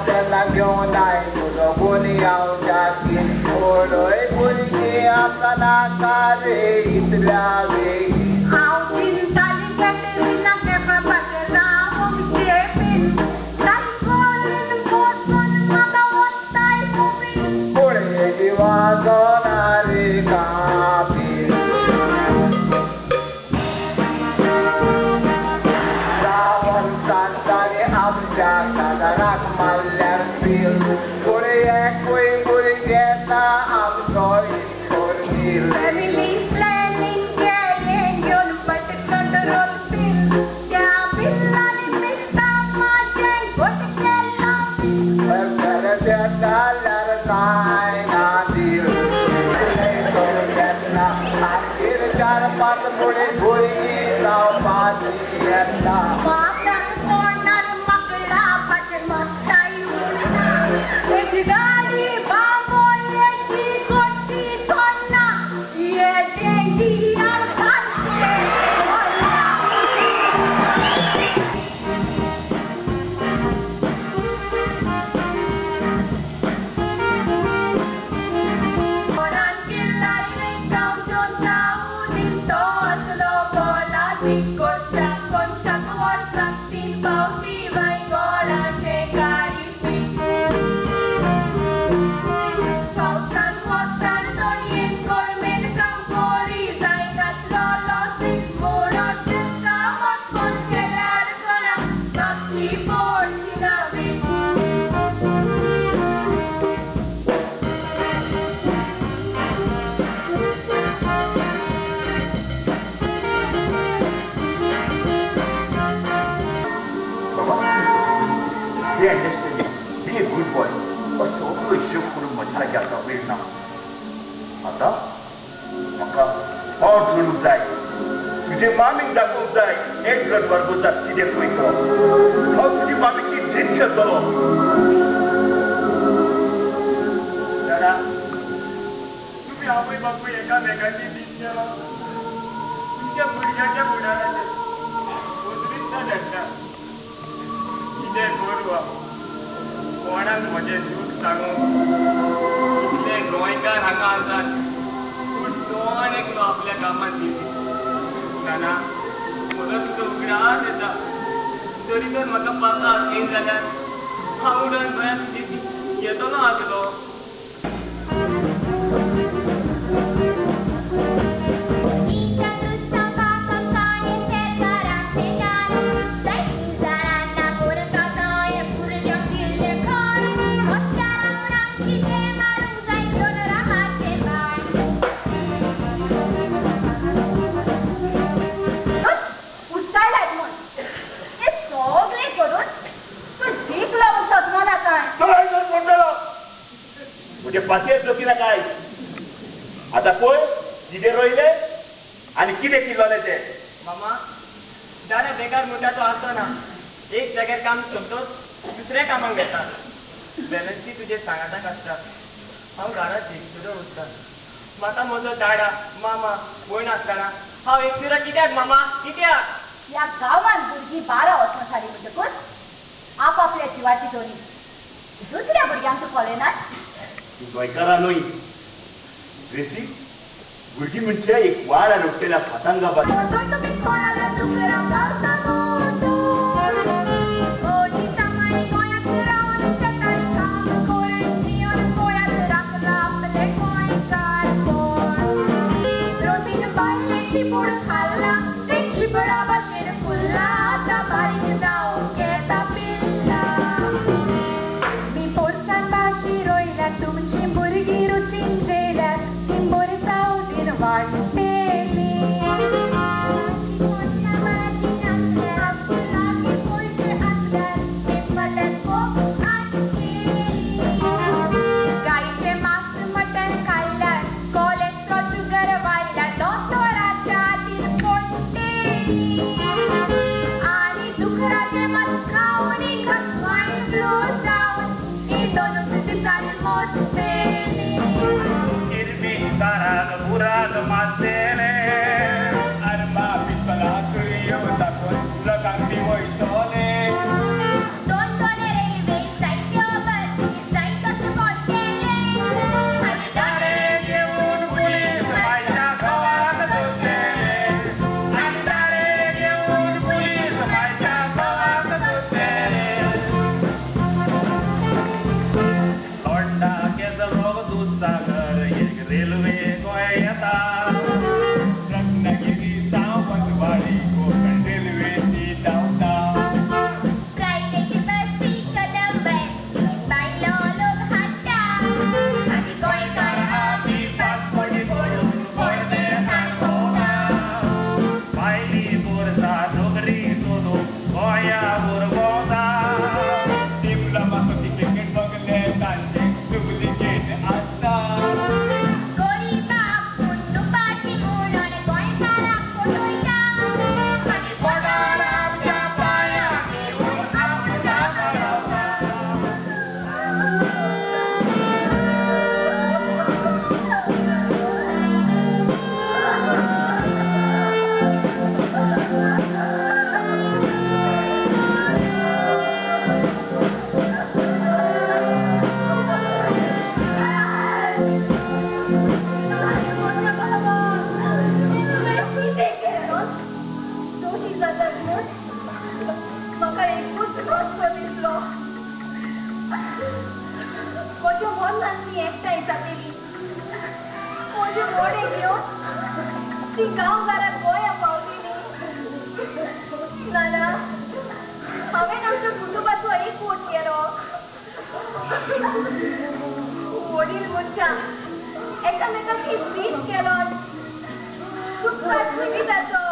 तेन्ना घेवन I तुजो गुन्यांव जाती उडय भुरगीं आमकां नाका रे इतल्या वेगीन. हांव चिंताली कॅटरिना कॅफाचेर रावंक चेपीन तांकां बसून म्हाका वताय कुपीन. पुळयेची वाजोना रे कापीन. रावण सांगताली आमच्या काजाराक मारल्यार पील पुळयेकूय भुरगें ना आमचो इतकोर. फॅमिली प्लॅनिंग केलें घेवन बट कंट्रोल पील त्या बिल्लांनी मिस्ता म्हाजें घट केलां. जाल्यार कांय ना दिल तेन्ना मागीर चार पांच फुडें भुरगीं जावपाचीं येता. म्हाका तोंडार माकडा पाचेर मस्ताय उरना एक गाडी बांबोळ्याची गोटी तोडना येदें दियार घालचें व्हडला. Be understanding, be a good boy. सगळो हिशोब करून म्हज्या लागीं आतां वेळ ना. आतां म्हाका पोट जोडूंक जाय, तुजे मामीक दाखोवंक जाय एडगर्ड बार्बोजा कितें पळय तो. हांव तुजी मामीक ती जीत करतलो. दादा, तुमी आवय बापूय एकामेकांची दिसता तुमच्या भुरग्याच्या फुडाराचेर उजवीच धाडटा. कितें करूं हांव? कोणाक म्हजें दूख सांगू? इतले गोंयकार हांगा आसात पूण कोण एकलो आपल्या कामांत बिजी. नाना, म्हजो तुजो उगडास येता. तरी तर म्हाका पासार येयत जाल्यार हांव उडोन गोंयांत येतलो आसलो. म्हणजे पासयेंस लोकी काय आतां पळय कितें रोयलें आनी कितें किल्लोलें तें. मामा, दादा बेकार म्हणटा तो आसना. एक जाग्यार काम सोंपतोच दुसऱ्या कामाक घेता. बॅलन्सी तुजे सांगाताक आसता. हांव घरांत एकसुरो उरता. म्हाका म्हजो दाडा मामा भयण आसतना हांव एकसुरो कित्याक मामा कित्याक? ह्या गांवांत भुरगीं 12 वर्सां जालीं म्हणटकूच आपापल्या जिवाची दोनी दुसऱ्या भुरग्यांक तूं पळयनात. गोंयकारां न्हय ग्रेसी, भुरगीं म्हणजे एक वाऱ्यार उडटेल्या पतंगा. Mate. ती गांवघरात गोंया पावली न्ही. नाना, हांवें आमच्या कुटुंबाचो एकवट केलो. वडील मनशां एकामेकांक वीज केलो, सुखात जिविताचो